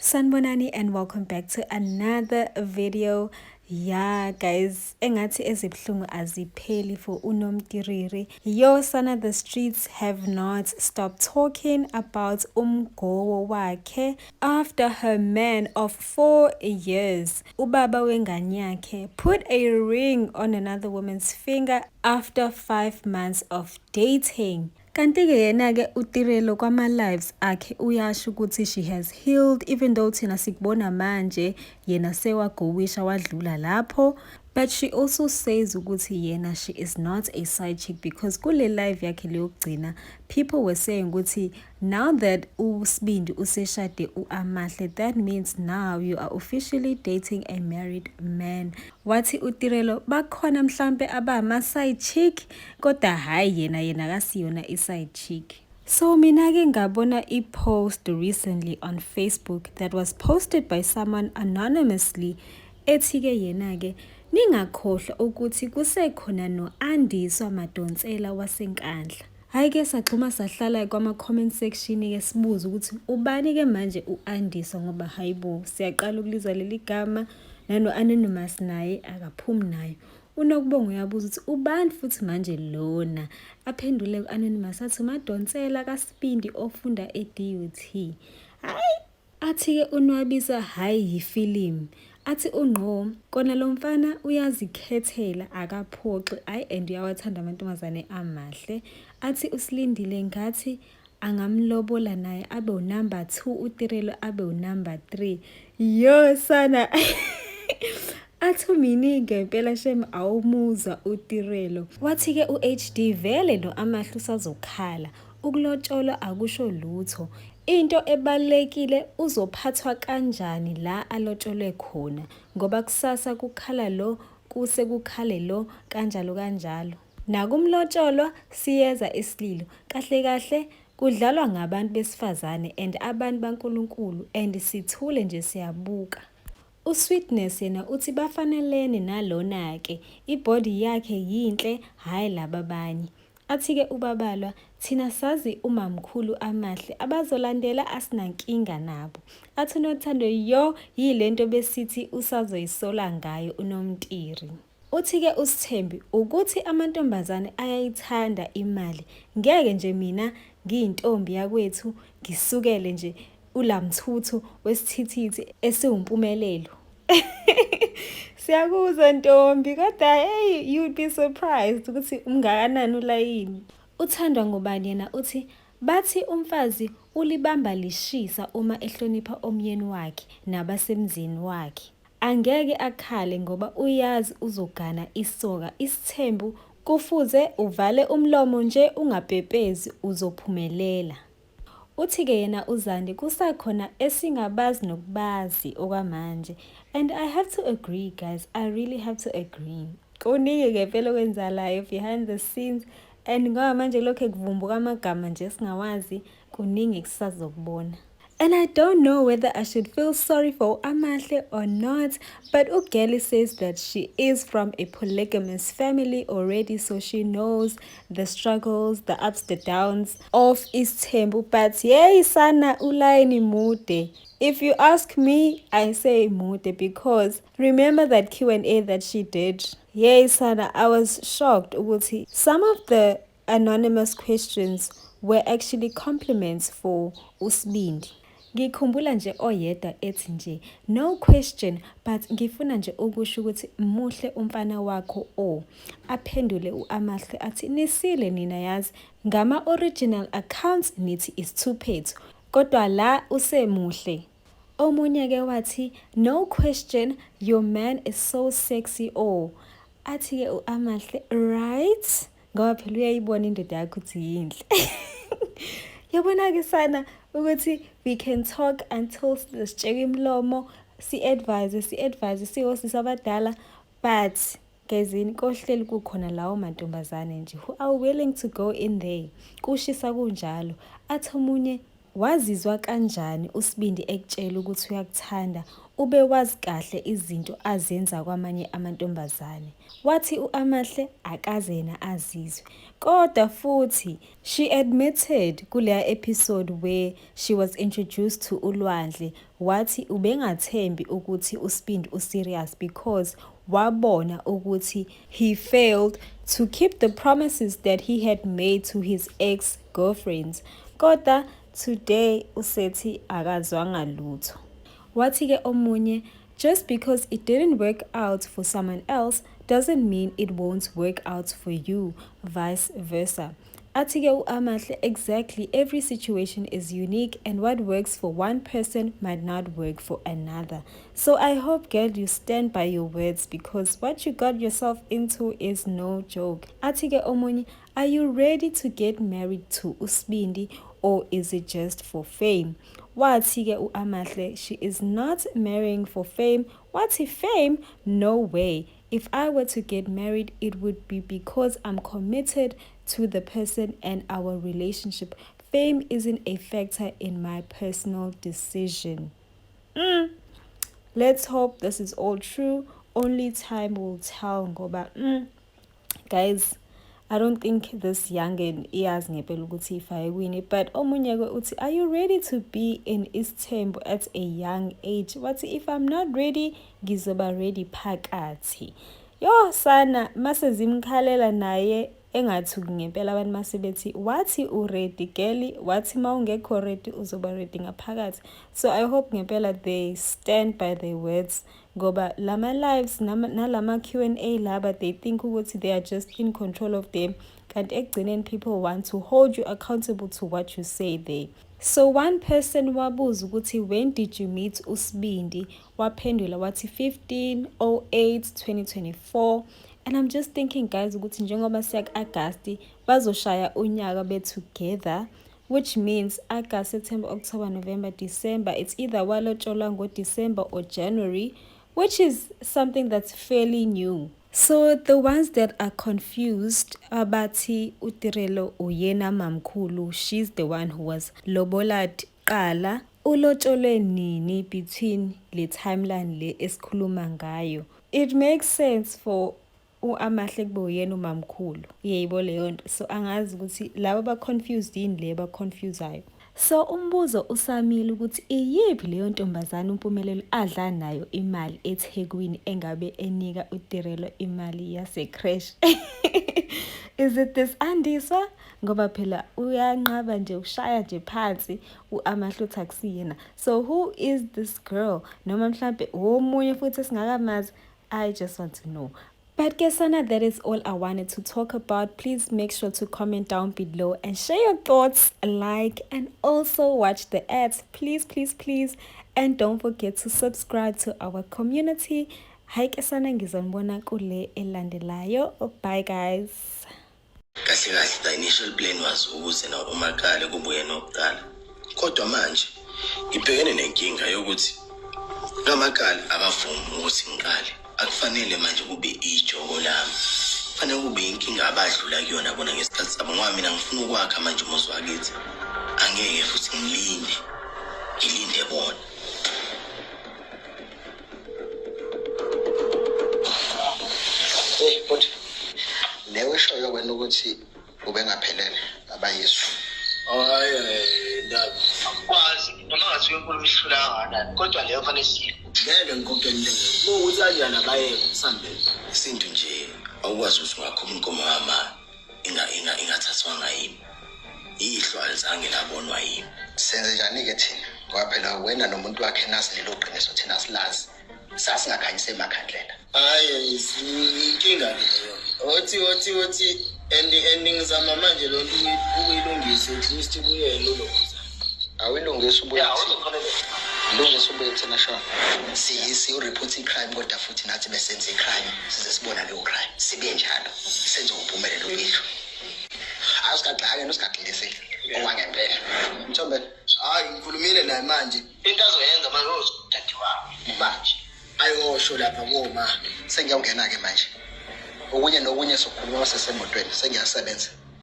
Sanibonani and welcome back to another video. Yeah guys, engathi ezibuhlungu azipheli for uNomtiriri. Yo sana, the streets have not stopped talking about umgowo wakhe after her man of 4 years, ubaba wengane yakhe, put a ring on another woman's finger after 5 months of dating. Kanti-ke yena-ke uTirelo kwama-lives akhe uyasho ukuthi she has healed, even though thina sikubona manje yena sewagowisha wadlula lapho, but she also says ukuthi yena she is not a side chick, because kule live yakhe leyokugcina people were saying ukuthi now that uSibindi useshade u-Amahle, that means now you are officially dating a married man. Wathi uTirelo bakhona mhlambe abama-side chick, kodwa hhayi yena akasiyona i-side chick. So mina-ke ngabona i-post recently on Facebook that was posted by someone anonymously, ethi-ke yena-ke ningakhohlwa ukuthi kusekhona no-Andiswa Madonsela waseNkandla. Hhayi-ke sagxuma sahlala kwama-comment section-ke sibuza ukuthi ubani-ke manje u-Andiswa, ngoba hayibo siyaqala ukulizwa leli gama, nano-anonymous naye akaphumi nayo. UNokubonga uyabuza ukuthi ubani futhi manje lona, aphendule ku-anonymous athi uMadonsela kaSibindi ofunda e-DUT. Hhayi, athi-ke uNwabisa hhayi yifilimu. Athi ungqo kona lo mfana uyazikhethela akaphoxi, hhayi and uyawathanda amantombazane amahle. Athi uSilindile ngathi angamlobola naye abe unumber 2, uTirelo abe unumber 3. Yo sana, athi umini ngempela shem awumuzwa uTirelo. Wathi-ke u-HD vele no Amahle usazokhala, ukulotsholwa akusho lutho. Into ebalulekile uzophathwa kanjani la alotsholwe khona, ngoba kusasa kukhala lo kuse kukhale lo, kanjalo kanjalo. Nakumlotsholwa siyeza isililo. Kahle kahle kudlalwa ngabantu besifazane and abantu baNkulunkulu, and sithule nje siyabuka. USweetness yena uthi bafanelene nalona-ke, ibody yakhe yinhle hhayi laba abanye. Athi-ke uBabalwa thina sazi umamkhulu Amahle, abazolandela asinankinga nabo. Athi uNothando yo yilento besithi usazoyisola ngayo uNomtiri. Uthi-ke uSithembi ukuthi amantombazane ayayithanda imali, ngeke nje mina ngiyintombi yakwethu ngisukele nje ulamthuthu wesithithithi esiwumpumelelo. Siyakuzwa ntombi, kodwa hey, you'd be surprised ukuthi umngakanani ulayini. Uthandwa ngubani yena uthi bathi umfazi ulibamba lishisa uma ehlonipha omyeni wakhe nabasemzini wakhe. Angeke akhale ngoba uyazi uzogana isoka. Isithembu kufuze uvale umlomo nje ungapepezi, uzophumelela. Uthi-ke yena uZandi kusakhona esingabazi nokubazi okwamanje. And I have to agree guys, I really have to agree. Kuningi ngempela okwenzalayo behind the scenes, and ngoba manje lokho kuvumbuka amagama nje singawazi, kuningi kusazokubona. And I don't know whether I should feel sorry for Amahle or not, but Ugeli says that she is from a polygamous family already, so she knows the struggles, the ups, the downs of isithembu. But yey sana ulayini mude. If you ask me, I say mude, because remember that Q&A that she did? Yey sana, I was shocked ukuthi some of the anonymous questions were actually compliments for uSibindi. Ngikhumbula nje oyedwa ethi nje no question, but ngifuna nje ukusho ukuthi muhle umfana wakho o. Aphendule uAmahle athi nisile nina yazi, ngama original accounts nithi isithuphethu, kodwa la usemuhle. Omunye ke wathi no question, your man is so sexy oh. Athi ke uAmahle right, ngoba phela uyayibona indoda yakho ukuthi yinhle. Yabona-ke sana ukuthi we can talk until sitsheke imilomo, si-advise si-advise siwosisi abadala, but gezini kohleli kukhona lawo mantombazane nje who are willing to go in there kushisa kunjalo. Athi omunye Wazizwa kanjani uSibindi ekutshela ukuthi uyakuthanda ube wazi kahle izinto azenza kwamanye amantombazane? Wathi u-Amahle akaze yena azizwe. Kodwa futhi she admitted kuleya episode where she was introduced to uLwandle, wathi ubengathembi ukuthi uSibindi userious because wabona ukuthi he failed to keep the promises that he had made to his ex-girlfriends. Kodwa today usethi akazwanga lutho. Wathi-ke omunye, just because it didn't work out for someone else doesn't mean it won't work out for you, vice versa. Athi-ke u-Amahle, exactly, every situation is unique and what works for one person might not work for another. So I hope, girl, you stand by your words because what you got yourself into is no joke. Athi-ke omunye, are you ready to get married to uSibindi or is it just for fame? Wathi-ke u-Amahle, she is not marrying for fame. Wathi fame? No way. If I were to get married, it would be because I'm committed to the person and our relationship. Fame isn't a factor in my personal decision. Let's hope this is all true. Only time will tell ngoba guys, I don't think this youngin iyazi ngempela ukuthi ifake kwini, but omunye-ke uthi, are you ready to be in isithembu at a young age? Wathi, if I'm not ready, ngizoba ready phakathi. Yo sana mase zimkhalela naye engathuki ngempela abantu mase bethi wathi u-ready girl, wathi mawungekho ready uzoba ready ngaphakathi. So I hope ngempela they stand by their words ngoba lama lives nalama Q&A laba, they think ukuthi they are just in control of them, kanti ekugcineni people want to hold you accountable to what you say there. So one person wabuza ukuthi, when did you meet uSibindi? Waphendula wathi 15/08/2024. And I'm just thinking, guys, ukuthi njengoba siya ku-Agasti, bazoshaya unyaka be-together, which means August, September, October, November, December. It's either walotsholwa ngo-December or January, which is something that's fairly new. So the ones that are confused, abathi uTirelo uyena mamkhulu, she's the one who was lobolad qala, ulotsholwe nini between le timeline le esikhuluma ngayo? It makes sense for u-Amahle kube uyena umamkhulu, uyayibo leyo nto. So angazi ukuthi laba ba-confused yini le ba-confusayo. So umbuzo usamile ukuthi iyiphi leyo ntombazane uMpumelelo adla nayo imali eThekwini engabe enika uTirelo imali yase-creche? Is it this Andiswa? Ngoba phela uyanqaba nje, ushaya nje phansi u-Amahle uthi akusiyena. So who is this girl? Noma mhlambe omunye futhi esingakamazi? I just want to know. But ke sana, that is all I wanted to talk about. Please make sure to comment down below and share your thoughts, like, and also watch the ads. Please, please, please. And don't forget to subscribe to our community. Hayi ke sana, ngizonibona kule elandelayo. Bye guys. Kahle kahle, the initial plan was ukuze na uMakale kubuye nokuqala, kodwa manje ngibhekene nenkinga yokuthi kaMakale akavumi ukuthi ngiqale. Akufanele manje kube ijoko lami, kufanele kube inkinga abadlula kuyona bona ngesikhathi sabo, ngoba mina ngifuna ukwakha manje umuzi wakithi. Angeke futhi ngilinde ngilinde bona. Hey bhuti, leyo eshoyo wena ukuthi ubengaphelele abayiswa. Hayi ndaba. Akukwazi noma ngathi inkulumo ihlula kangakanani, kodwa leyo fanele siyo. Ngeke ngikhokhele into engekho. Ukuthi kanjani abayeke usambele. Isintu nje awukwazi ukuthi ungakhoma inkomo yama ingathathwanga yimi. Ihlo alizange labonwa yimi. Senze njani-ke thina? Ngoba phela wena nomuntu wakhe nazi lelo qiniso, thina silazi. Sasingakhanyisa emakhandlela. Hayi, inkinga ke leyo. Othi othi othi and ngizama manje lo nto ukuyilungisa, at least kuyena ulokuza. Awuyilungisa ubuye. Ya, uzofanele. Lungisa ubuye thina shona. Siyo-report i-crime, kodwa futhi nathi besenze i-crime, size sibona leyo crime. Sibe njalo, senze ngompumelelo bethu. Awusigaxake usigaxilise okwangempela. Mthombeni. Hayi, ngikhulumile naye manje. Into azoyenza manje uzodadewabo manje. Ayosho lapha koma. Sengiyawungena-ke manje. Okunye nokunye sokukhuluma sesemotweni, sengiyasebenza.